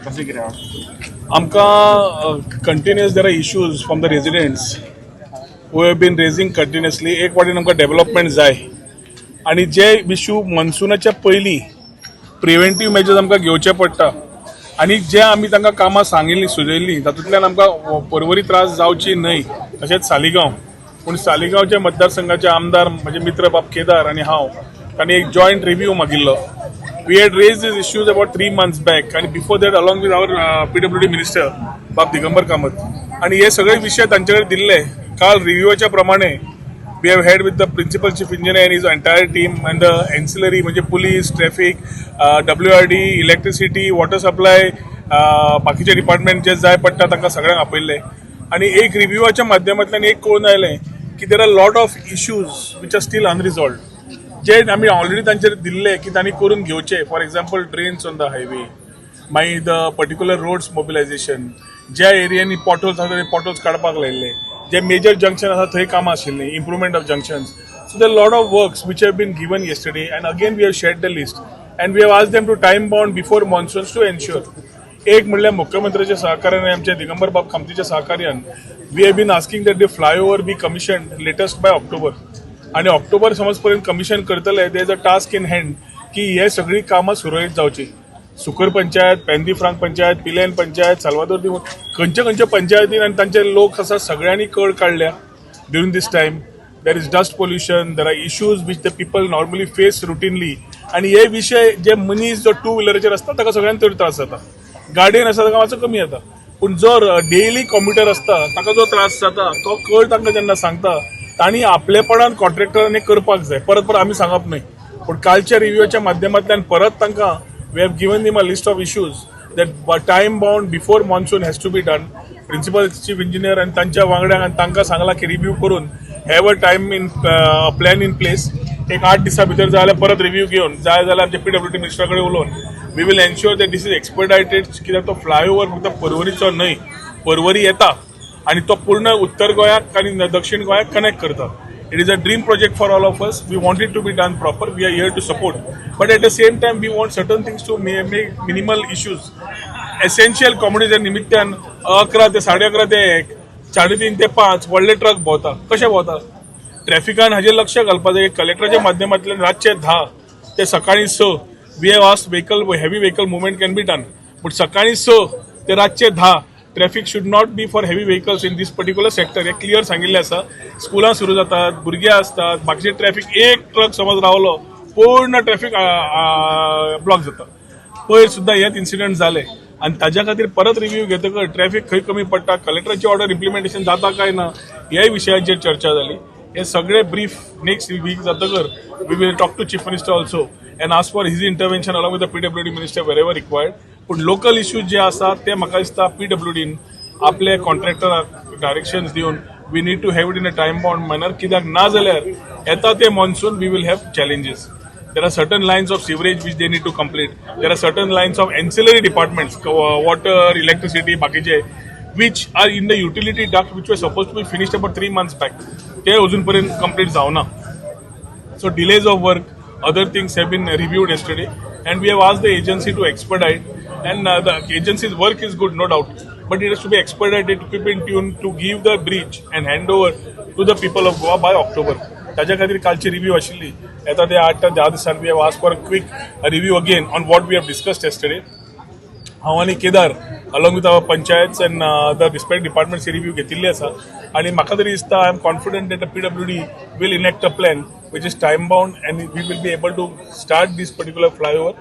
कशें कितें आहा? आमकां continuous there are issues from the residents who have been raising continuously. एक वाटेन आमकां डेव्हलपमेंट जाय आनी जे इशू मॉन्सुनाच्या पयलीं प्रिवेंटीव मेजर्स आमकां घेवचे पडटा आनी जे आमी तांकां कामां सांगिल्लीं, सुचयल्लीं, तातूंतल्यान आमकां पर्वरी त्रास जावची न्हय. तशेंच सालिगांव, पूण सालिगांवच्या मतदारसंघाचे आमदार म्हजे मित्र बाब केदार आनी हांव, तांणी एक जॉयंट रिव्यू मागिल्लो. We had raised these issues about 3 months back and before that along with our PWD minister बाब दिगंबर कामत आणि हे सगळे विषय तांचे कडेन दिल्ले. काल रिव्ह्यूच्या प्रमाणे we have had with the principal chief engineer and his entire team and the ancillary, म्हणजे police, traffic, WRD, electricity, water supply, बाकीचे डिपार्टमेंट जे जाय पडटा तांकां सगळ्यांक आपयल्ले आणि एक रिव्ह्यूच्या माध्यमांतल्यान एक कळून आयलें की there are lot of issues which are still unresolved, जे आमी ऑलरेडी तांचेर दिल्ले की तांणी करून घेवचे. For example, drains on the highway, मागीर the particular roads mobilisation, ज्या एरियांनी पॉटहोल्स आसा ते पॉटहोल्स काडपाक लायल्ले, जे मेजर जंक्शन आसा थंय कामां आशिल्लीं, improvement of junctions. So the lot of works which have been given yesterday and again we have shared the list and we have asked them to time bound before monsoons to ensure. एक म्हणल्यार मुख्यमंत्र्याच्या सहकार्यान, आमच्या दिगंबर बाब कामतीच्या सहकार्यान, we have been asking that the flyover be commission latest by October. आणि ऑक्टोबर समज पर्यंत कमिशन करतले. There is a task in hand की हे सगळी कामां सुरळीत जावची. सुकर पंचायत, पेन्ह दा फ्रांक पंचायत, पिलेन पंचायत, साल्वादोर दी, खंयच्या खंयच्या पंचायतीन आनी तांचे लोक आसा, सगळ्यांनी कळ काडल्या. During this time there is dust pollution, there are issues which the people normally face routinely. आनी हे विशय जे मनीस जो टू व्हिलराचेर आसता ताका सगळ्यांत चड त्रास जाता. गाडयेन आसा ताका मातसो कमी जाता, पूण जो डेली कॉम्युटर आसता ताका जो त्रास जाता तो कळ तांकां जेन्ना सांगता, तांणी आपलेपणान कॉन्ट्रॅक्टरांनी करपाक जाय. परत परत आमी सांगप न्हय, पूण कालच्या रिव्ह्यूच्या माध्यमांतल्यान परत तांकां we have given them a list of issues that time bound before monsoon has to be done. Principal chief engineer आनी तांच्या वांगड्यांक आनी तांकां सांगलां की रिव्ह्यू करून have a time in plan in place. एक 8 दिसां भितर जाय जाल्यार परत रिव्ह्यू घेवन, जाय जाल्यार आमच्या पीडब्ल्यूडी मिनिस्टरा कडेन उलोवन we will ensure that this is expedited, कित्याक तो फ्लायओव्हर फक्त पर्वरीचो न्हय, पर्वरी येता आणि तो पूर्ण उत्तर गोंयाक आनी दक्षिण गोंयाक कनेक्ट करता. It is a dream project for all of us. We want it to be done proper. We are here to support, but at the same time we want certain things to make minimal issues. Essential कमोडिटीच्या निमित्तान 11 ते 11:30 ते 1, 3:30 ते 5 व्हडले truck भोंवता. कशे भोंवता ट्रॅफिकान हाजेर लक्ष घालपाक जाय कलेक्टराच्या माध्यमांतल्यान. रातचे 10 ते सकाळी 6 we have asked vehicle, heavy vehicle movement can be done, but सकाळी 6 ते रातचे 10 traffic should not be for heavy vehicles in this particular sector, hey clear सांगिल्लें आसा. स्कुलां सुरू जातात, भुरगे आसतात, बाकीचे ट्रॅफिक, एक ट्रक समज रावलो, पूर्ण ट्रॅफिक ब्लॉक जाता. पयर सुद्दां हेच इन्सिडंट जाले आनी ताज्या खातीर परत रिव्ह्यू घेतकर ट्रॅफिक खंय कमी पडटा, कलेक्टराची ऑर्डर इम्प्लिमेंटेशन जाता काय ना, ह्याय विशयाचेर चर्चा जाली. हे सगळे ब्रीफ नेक्स्ट वीक जातकर we will talk to Chief Minister also and ask for his intervention along with the PWD minister wherever required. पूण लोकल इश्यूज जे आसात ते म्हाका दिसता पीडब्ल्यूडीन आपले कॉन्ट्रॅक्टराक डायरेक्शन्स दिवन we need to have it in a time bound manner, कित्याक ना जाल्यार येता ते monsoon we will have challenges. There are certain lines of sewerage which they need to complete. There are certain lines of ancillary departments, water, electricity, बाकीचे, which are in the utility duct, which were supposed to be finished about 3 months back. ते अजून पर्यंत complete जावना. So delays of work, other things have been reviewed yesterday, and we have asked the agency to expedite. And the agency's work is good, no doubt, but it has to be expedited to keep in tune to give the bridge and hand over to the people of Goa by October. ताच्या खातीर कालची review आशिल्ली. येता ते 8 ते 10 दिसांनी we have asked for a quick review again on what we have discussed yesterday. हांव आनी Kedar along with our panchayats and the respective departments review घेतिल्ली आसा आनी म्हाका तरी दिसता, I am confident that the PWD will enact a plan which is time bound and we will be able to start this particular flyover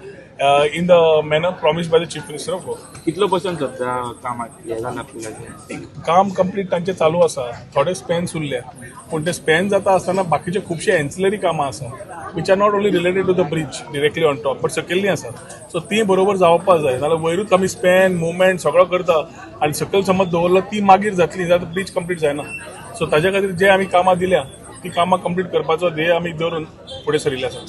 in the manner promised by the Chief Minister of Goa. कितलो percent सध्या कामात हे जाला पुलाचें? काम complete तांचें चालू आसा. थोडे स्पॅन्स उरल्या, पूण ते स्पॅन जाता आसतना बाकीचे खुबशे एन्सिलरी कामां आसा which are not only related to the bridge directly on top, but सकयल्लीं आसा. सो ती बरोबर जावपाक जाय, नाल्यार वयरूच आमी स्पॅन मुवमेंट सगळो करता आनी सकयल समज दवरलो, ती मागीर जातली जाल्यार ब्रीज कंप्लीट जायना. सो ताज्या खातीर जे आमी कामां दिल्या ती कामां कंप्लीट करपाचो ध्येय आमी दवरून फुडें सरिल्ले आसा.